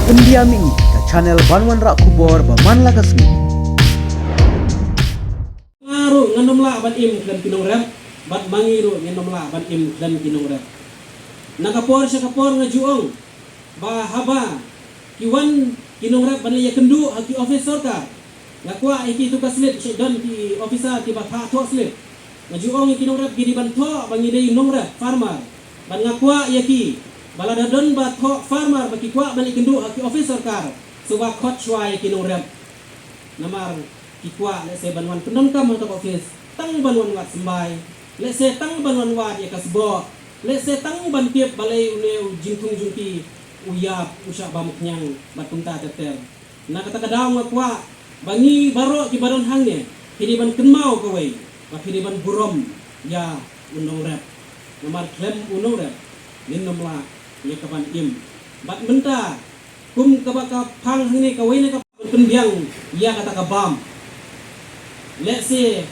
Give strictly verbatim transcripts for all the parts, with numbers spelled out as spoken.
Pyndiam ïa ka channel ban wanrah khubor ba man la ka sngi. Nga ruh ngan ym lah ban im khlem ki nongrep, bad ma ngi ruh ngin ym lah ban im khlem ki nongrep. Na ka por sha ka por nga ju ong ba haba ki wan ki nongrep ban leit ïakynduh ha ki office sorkar, nga kwah ïa ki tu ka slip, sha don ki officer kiba phah thoh slip. Nga ju ong ïa ki nongrep ki dei ban thoh ba ngi dei nongrep farmer. Bad nga kwah ïa ki ba lada don ba thoh farmer ba ki kwah ban ïakynduh ha ki office sorkar, sngewbha khot shuwa ïa ki nongrep. Namar ki kwah lehse ban wan pyndonkam ha ka office tang ban wan wad symbai, lehse tang ban wan wad ïa ka sboh, lehse tang ban tip balei une u jingthung jong ki u ïap, u shah bam khñiang bad kumta ter ter. Na kata ka daw nga kwah ba ngi baroh kiba don hangne, phi dei ban kynmaw kawei, ba phi dei ban burom ïa u nongrep. Namar khlem u nongrep ngin ym lah ïa ka ban im. Bad mynta kum kaba ka phang hangne, kawei na ka pynbiang ïa kata ka bam. Lehse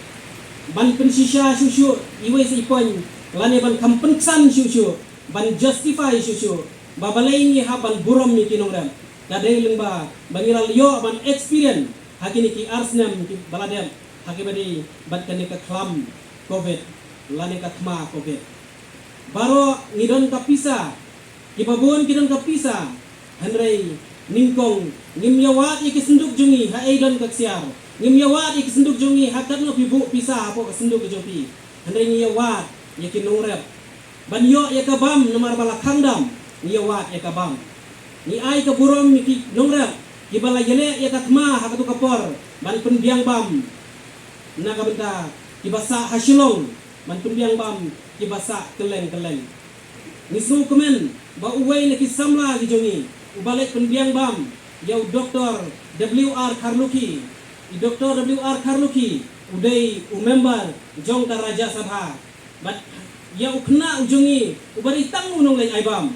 ban pynshisha shuh shuh iwei sa i point, lane ban kham pynksan shuh shuh, ban justify shuh shuh ba balei ngi hap ban burom ïa ki nongrep. Ka dei lyngba ba ngi la ïoh ban experience ha kine ki ar snem kiba la dep, ha kiba dei bad kane ka khlam covid lane ka thma covid. Baroh ngi don ka pisa, kiba bun ki don ka pisa, hynrei nyngkong ngim ïawad ïa ki synduk jong ngi ha ei don ka ksiar. Ngim ïawad ïa ki synduk jong ngi ha katno phi buh pisa hapoh ka synduk jong phi. Hynrei ngi ïawad ïa ki nongrep ban ïoh ïa ka bam, namar ba la khang dam, ngi ïawad ïa ka bam. Ngi ai ka burom ïa ki nongrep kiba la ïaleh ïa ka thma ha katu ka por ban pynbiang bam na ka bynta kiba sah ha Shillong, ban pynbiang bam kiba sah kylleng kylleng. Ngi sngewkmen ba uwei na ki samla ki jong ngi uba leit pynbiang bam ïa u Doktor W R Kharlukhi. I Doktor W R Kharlukhi u dei u member jong ka Rajya Sabha. Bad ïa u khynnah u jong ngi uba dei tang u nongleit ai bam,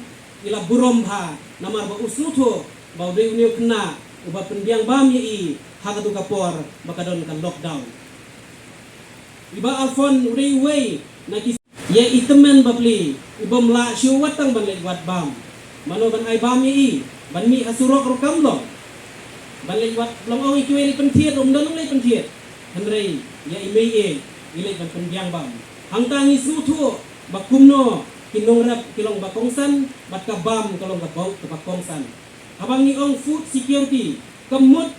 i la burom bha namar ba u sngewthuh ba u dei une u khynnah uba pynbiang bam ïa i ha katu ka por ba ka don ka lockdown. I Bah Alphonse u dei uwei na ki, ïa i tymmen bapli u bym lah shuh wat tang ban leit wad bam. Mano ban ai bam ïa i? Ban mih ha surok ruh kam long. Ban leit wad, long ong ïa kiwei leit pynthied, um don leit pynthied. Hynrei ïa i mei i, i leit ban pynbiang bam. Hangta ngi sngewthuh ba kumno ki nongrep ki long ba kongsan bad ka bam ka long ka bau ka ba kongsan. Haba ngi ong food security, ka mut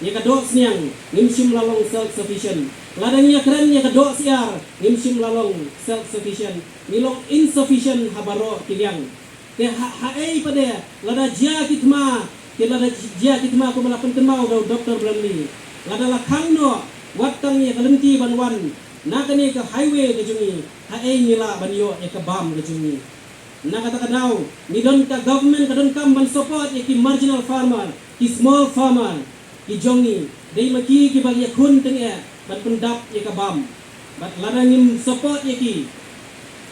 ïa ka doh sniang ngim shym la long self sufficient. Lada ngi ïakren ïa ka doh syiar ngim shym la long self sufficient. Ngi long insufficient ha baroh ki liang. Te ha, ha ei pat de lada jia ki thma, te lada jia ki thma kumba la pynkynmaw da u Doktor Bramley, lada la khang noh wat tang ïa ka lynti ban wan na kane ka highway ka jong ngi, ha ei ngi lah ban ïoh ïa ka bam ka jong ngi. Na kata ka daw ngi don, ka government ka donkam ban support ïa ki marginal farmer, ki small farmer ki jong ngi. Dei ma ki kiba ïakhun tyngeh ban pyndap ïa ka bam. Bad lada ngim support ïa ki,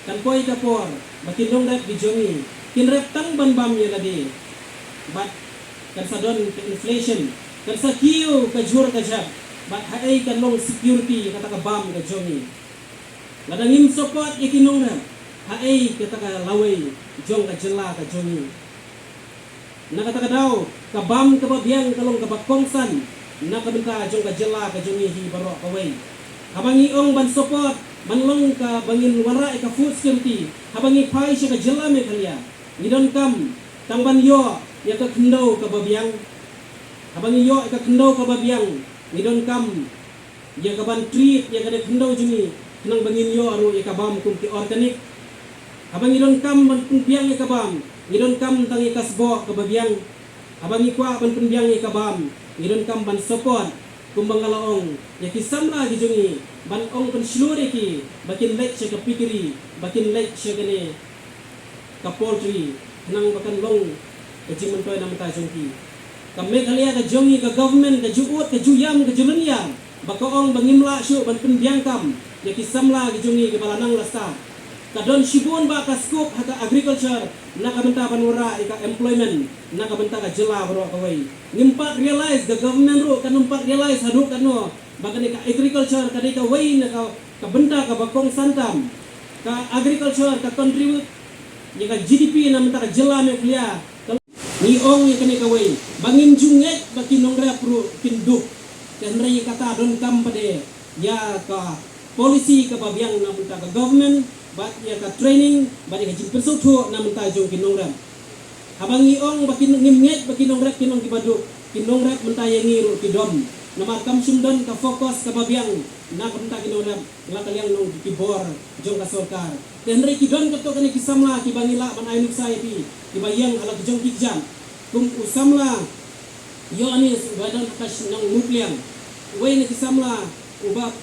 kan poi ka por ba ki nongrep ki jong ngi kin rep tang ban bam ïa lade. Bad kan sa don ka inflation, kan sa kiew ka jhur ka jhep. Bad ha ei kan long security ïa kata ka bam ka jong ngi? Lada ngim support ïa ki nongrep, ha ei kata ka lawei jong ka jylla ka jong ngi? Na kata ka daw ka bam ka ba biang ka long ka ba kongsan na ka bynta jong ka jylla ka jong ngi hi baroh kawei. Haba ngi ong ban support, ban long ka ba ngin wanrah ïa ka food security, haba ngi phai sha ka jylla Meghalaya, ngi donkam tang ban ïoh ïa ka khyndew ka ba biang. Haba ngi ïoh ïa ka khyndew ka ba biang, ngi donkam ïa ka ban treat ïa kane ka khyndew jong ngi, khnang ba ngin ïoh ruh ïa ka bam kum ki organic. Haba ngi donkam ban pynbiang ïa ka bam, ngi donkam tang ïa ka sboh ka ba biang. Haba ngi kwah ban pynbiang ïa ka bam, ngi donkam ban support, kumba nga la ong, ïa ki samla ki jong ngi, ban ong pynshlur ïa ki ba kin leit sha ka piggery, ba kin leit sha kane ka poultry, khnang ba kan long ka jingmyntoi na bynta jong ki. Ka Meghalaya ka jong ngi, ka government ka ju ud, ka ju ïam, ka ju lynñiar, ba ka ong ba ngim lah shuh ban pynbiang kam ïa ki samla ki jong ngi kiba la nang la stad. Ka don shibun ba ka scope ha ka agriculture na ka bynta ban wanrah ïa ka employment na ka bynta ka jylla baroh kawei. Ngim pat realize, ka government ruh kan ym pat realize haduh katno ba kane ka agriculture ka dei kawei na ka, ka bynta ka ba kongsan tam. Ka agriculture ka contribute ïa ka G D P na bynta ka jylla Meghalaya. Ka Ngi ong ïa kane kawei ba ngim ju ngeit ba ki nongrep ruh kin duk. Te hynrei ïa kata donkam pat de ïa ka policy kaba biang na bynta ka government bad ïa ka training bad ïa ka jingpynsngewthuh na bynta jong ki nongrep. Haba ngi ong ba ki ngim ngeit ba ki nongrep kin long kiba duk, ki nongrep mynta ïa ngi ruh ki dom. Namar kam shym don ka focus kaba biang na ka bynta ki nongrep la ka liang nong ki bor jong ka sorkar. Te hynrei ki don katto katne ki samla kiba ngi lah ban ai nuksa ïa ki, kiba ïeng ha la ki jong ki kjat. Kum u samla Ïoannis uba don ha ka shnong Mupliang. Uwei na ki samla uba